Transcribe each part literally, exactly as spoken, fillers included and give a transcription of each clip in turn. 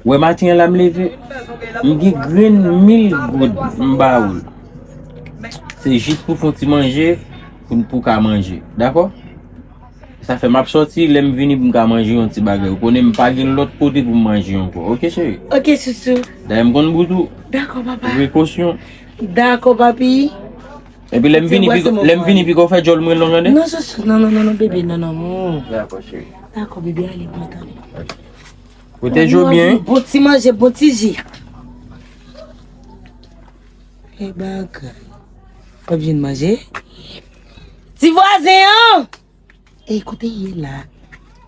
Wè maten an la m leve, m gen grenn mil goud m ba ou l. Se jis pou fè yon ti manje, pou, pou w ka manje. Dakò? Sa fè m ap sòti, lè m vini pou m ka manje yon ti bagay. Ou konnen m pa gen lòt kote pou m manje ankò. Oke, cheri? Oke, chouchou. Dayè m konn bout ou. Dakò, papa. Prekosyon. Dakò, papi. Epi lè m vini, piko, lè m vini, piko fè djòl mwen non, tande? Non, chouchou. Non, non, non, non, bebe, non, non, non. Dakò, cheri. Dakò, bebe, ale, mwen tande. Pote djòl byen. Bon ti manje, bon ti ji. E bagay. W ap vin manje? Ti vwazen an! Ey, kote l ye la?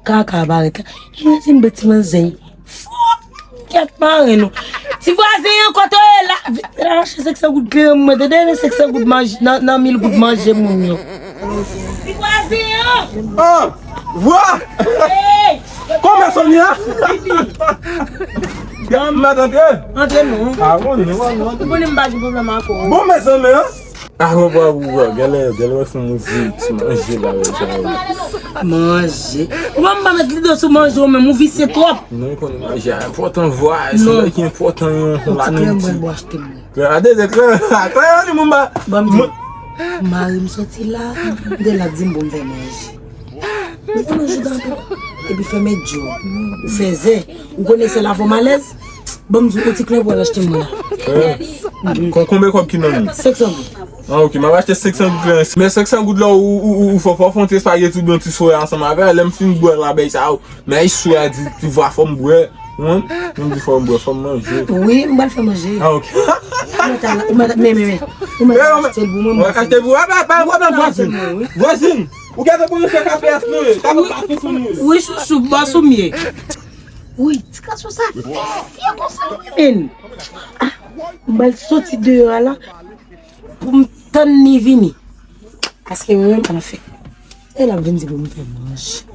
Kaka parèt la. Imajine bèt ti manzè. Fout! Kèt mare nou. Ti vwazen an, kote w ye la? Vin, vin achte senk san goud kleren mwen, tande, nan senk san goud manje, nan, nan mil goud manje moun yo. Ti vwazen an! Oh! Vwa! Ey! Kòman Sonia? Mèt antre? Antre non. Ah, bon, non, non, non. Ou konnen m pa gen pwoblèm ak ou. Bon, mezanmi, an? Ah, bon, bon, bon, bon. Gèlè, gèlè, wè fè mouvi, ti manje la, wè, sa, wè. Manje. Ou pa m pa met lide sou manje, ou menm, ou visye twòp. Non, ou konnen manje a enpòtan, vwa, se bagay ki enpòtan, yon, yon lannen ti. Klè, a de, klè, klè, li moun ba. Bon, m di, mari m soti la, m te la di m pou m fè manje. Ou konnen joudan tou. Epi fè mèt djòb. Ou fè zen. Ou konnen se la fòm alèz. Ban m di w, yon ti klen pou al achte mwen la. Eh, kon-, konbyen kòb ki nan men? Senk san goud. Ah, ok, m ap achte senk san goud lan. Men senk san goud la, ou, ou, ou, ou fò, fò fè yon ti espageti oubyen yon ti soya ansanm avè l. Lè m fin bwè la, bèy sa yo. Men ay soya di, ti vwa fò m bwè. Wi, m di fò m bwè, fò m manje. Wi, m pral fè manje. Ah, ok. Ou mèt al, ou mèt, men, men, men. Ou mèt al achte l pou mwen, mwen. Achte pou mwen, pa, pa, pa, pa, vwazin. Vwazin, ou gade pou nou fè kafe a nou ye. Kafe pa fouti nou ye. Wi, chouchou, bòs ou m ye. Wi, ti gason sa fè fye konsa, wi, men. Ah, m pral soti deyò a la pou m tann li vini. Paske mwen menm, anfen. E l ap vin di pou m fè manje.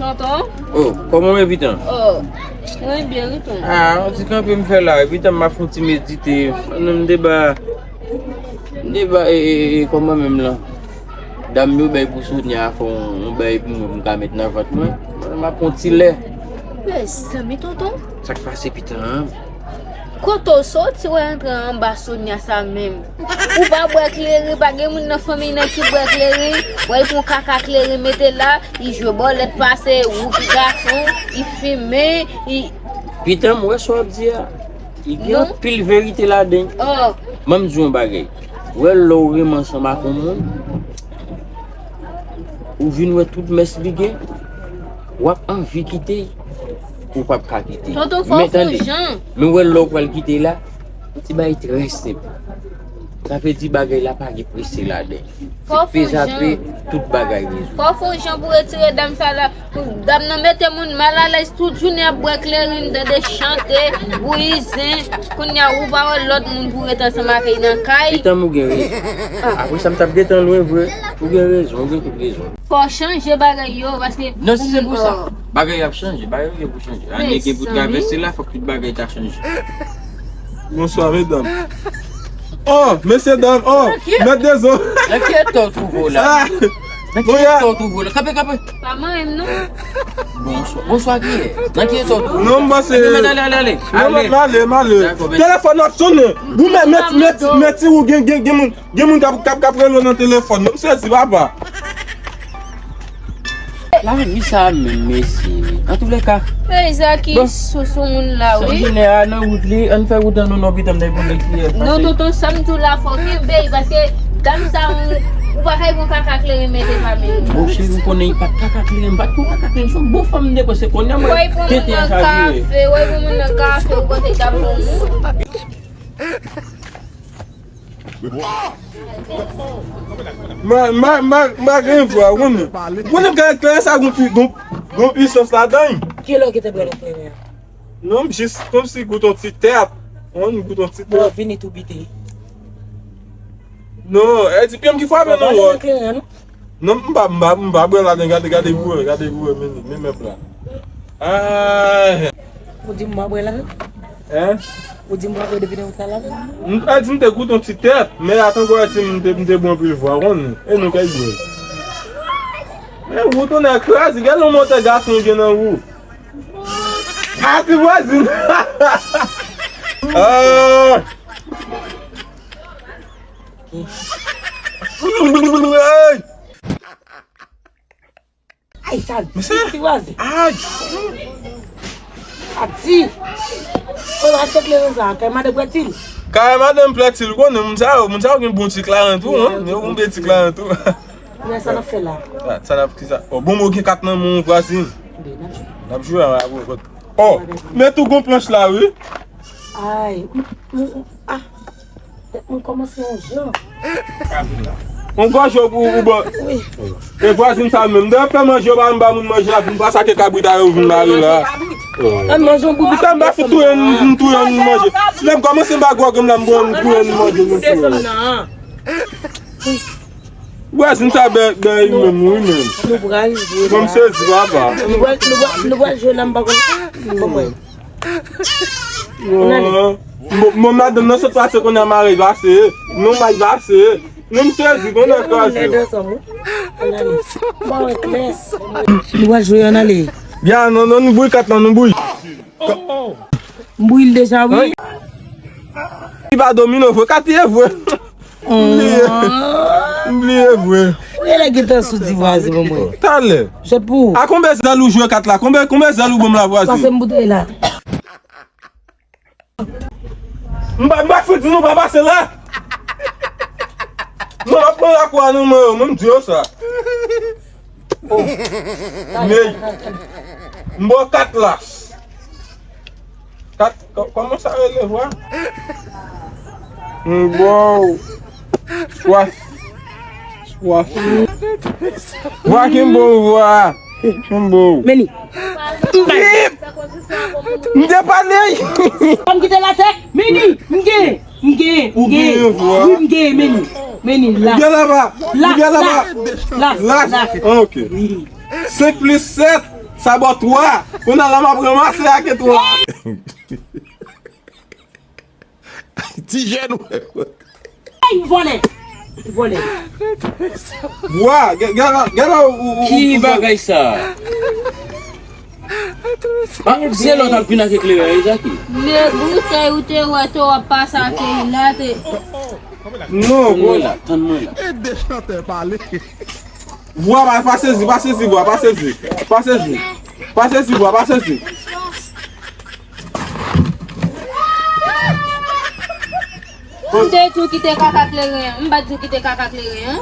Tonton? Oh, kòman w ye, Pitan? Oh, mwen byen, wi, tonton. Ah, yon ti kanpe m fè la, wi, Pitan, m ap fè yon ti medite. Ann, m te ba, m te ba, e, e, e, kòman menm lan? Dam yo bay pou Sonia fè yon, yon bay pou mwen, pou m ka met nan vant mwen. Mwen, m ap pran ti lè. Mezanmi, tonton. Sa k pase, Pitan? Kote w soti wè antre anba Sonia sa menm? Ou pa bwè kleren, pa gen moun nan fanmiy nan ki bwè kleren. Wè, li pran kaka kleren mete la, li jwe bòlèt pase, ou ki gason, li fimen, li... Pitan, m wè sa w ap di a. Li gen anpil verite ladan l. Oh. Ban m di w yon bagay. Wè lè w renmen ansanm ak yon moun, ou vin wè tout mès li gen, w ap anvi kite l, ou p ap ka kite l. Tonton, fò w fè yon jan. Men wè lè w pral kite l la, yon ti bagay trè senp. Sa vle di bagay la pa gen prese ladan l. Fò w fè yon jan. Tout bagay rezoud. Fò w fè yon jan pou retire dam sa la. Dam nan mete moun malalèz tout jounen ap bwè kleren, tande chante, bouyi zen. Kounye a ou pa wè lòt moun pou ret ansanm avè l nan kay. Pitan, ou gen rezon. Apre sa m t ap gentan lwen vre. Ou gen rezon, ou gen tout rezon. Fò w chanje bagay yo, paske... Non, si se pou sa, bagay yo ap chanje, bagay yo gen pou chanje. Ane gen pou travèse la, fòk tout bagay ta chanje. Bonswa, medam. Oh, mesye dam, oh, mèt dezo. Nan ki eta w twouve w la? Nan ki eta w twouve w la? Kanpe, kanpe. Pa manyen m, non. Bonswa. Bonswa, kiyès? Nan ki eta w twouve w la? Non, m panse... Ale, ale, ale. Non, m ale, m ale. Telefòn ap sonnen. Ou mèt, mèt, mèt, mèt, ou gen, gen, gen moun, gen moun k ap, k ap, k ap rele w nan telefòn. Non, m sezi, papa. Lavi sa menm, mesye. Antoulèka. Ey, Zaki, bon, sou, sou moun la, wi. Sanginè a nan wout li, ann fè wout an nou non, Pitan, m te pou l ekspire. Non, tonton, sa m di w la, fò w kenbe l, paske dam sa, ou, ou pa kay pran kaka kleren mete pa men. Bon, cheri, ou konnen li pa t kaka kleren, m pa t pran kaka kleren, se yon bon fanm m te pran, se kounye a mwen tenten an chavire. Wè pou moun nan kafe, wè pou moun nan kafe, ou panse dam bon moun? Ma, ma, ma, ma gen vwa, ou konnen. Ou konnen m ka kleren sa gon pi-, gon, gon pisans ladan l. Kilè w gentan bwè nan kleren an? Non, m jis kòmsi goute yon ti tèt. Ou konn goute yon ti tèt. Bon, vini tou bite. Non, e di pye m ki frape non, wè. Non, m pa, m pa, m pa bwè ladan, gade, gade pou wè, gade pou wè, men, men mèt la. Ah. Ou di m pa bwè ladan? Hein? Ou di m pa bwè depi nan ou ta ladan? M pa di m te goute yon ti tèt, men atan kwa ti m te, m te bon anpil vwa, ou konnen. E nou kay bwè. E wou tounen kraze, gade yon motè gason gen nan wou. A ti vwazin. Ah. Hey. Ay, sa di, ti vwazin. Ay. Sa di. O, achte kleren sa, kay madanm Plètil. Kay madanm Plètil, ou konnen moun sa yo, moun sa yo gen bon ti klaren tou, hein. Yo gen bon ti klaren tou. Men sa n ap fè la. Ah, sa n ap ki sa? Oh, bon, mwen gen kat nan men w, vwazin. N ap jwe. N ap jwe a, a, a. Oh, men tou gon planch la, wi. Ay, m, m, ah. Tèt mwen kòmanse yon jan. Yon gòje ou, ou, ou ban. Wi. E vwazin sa menm. Dayè fè manje, yo pa vin ba moun manje la, vin pa sa ke kabrit a yo vin bare la. Ann manje yon bout. Putain, m pa fout touye n, m touye n manje. Si lè m kòmanse ba gwòg m la, m pran m touye n manje, m touye. Vwazin sa bè, bè li menm, wi, menm. Nou pral jwe la. Bon, m sezi, papa. Nou pral, nou pral, nou pral jwe la, m pa konn. Bon, mwen. Bon, bon, madanm nan sot pase kounye a, mari pase. Non, mari pase. Non, m sezi, kounye a kraze. Nou pral jwe, ann ale. Byen, non, non, nou bouyi kat lan, nou bouyi. M bouyi l deja, wi. Li pa domino vre, kat ye vre. M bliye. M bliye vre. Ou genlè gentan sou ti vwazin pou mwen. Talè. Jèt pou ou. A konbyen zèl ou jwe kat la? Konbyen, konbyen zèl ou ban m la, vwazin? Pase m bouton la. M pa, m pa fout di nou pa pase la. Non, m ap pran lakou a nan men yo, mwen m di yo sa. Oh. Nèy. M ba w kat la. Kat, kò-, kòman sa rele, vwa? M ba w. Swa. Swa. Vwa ki m ba w, vwa. M ba w. Meni. M te pale. Fò m kite l atè. Meni, m gen. M gen, m gen. Ou gen vwa. Wi, m gen, meni. Meni, las. Gen laba. Las, gen laba. Las, las, las. Ah, ok. Wi. Senk plis sèt, sa ba w twa. Kounye a la m ap ranmase ak twa. Ti jèn, wè. Ey, vòlè. Vòlè. Vwa, gè-, gè la, gè la, ou, ou, ou, ki ou, bagay sa? Ah, se lòt ap vin ak ekleren, Jackie. Men boutèy ou te wè, te w ap pase ak la, te. Non, tann mwen la, tann mwen la. Ede chantè pale. Vwa, pa, pa sezi, pa sezi, vwa, pa sezi. Pa sezi. Pa sezi, vwa, pa sezi. M te di w kite kaka kleren an. M pa t di w kite kaka kleren an.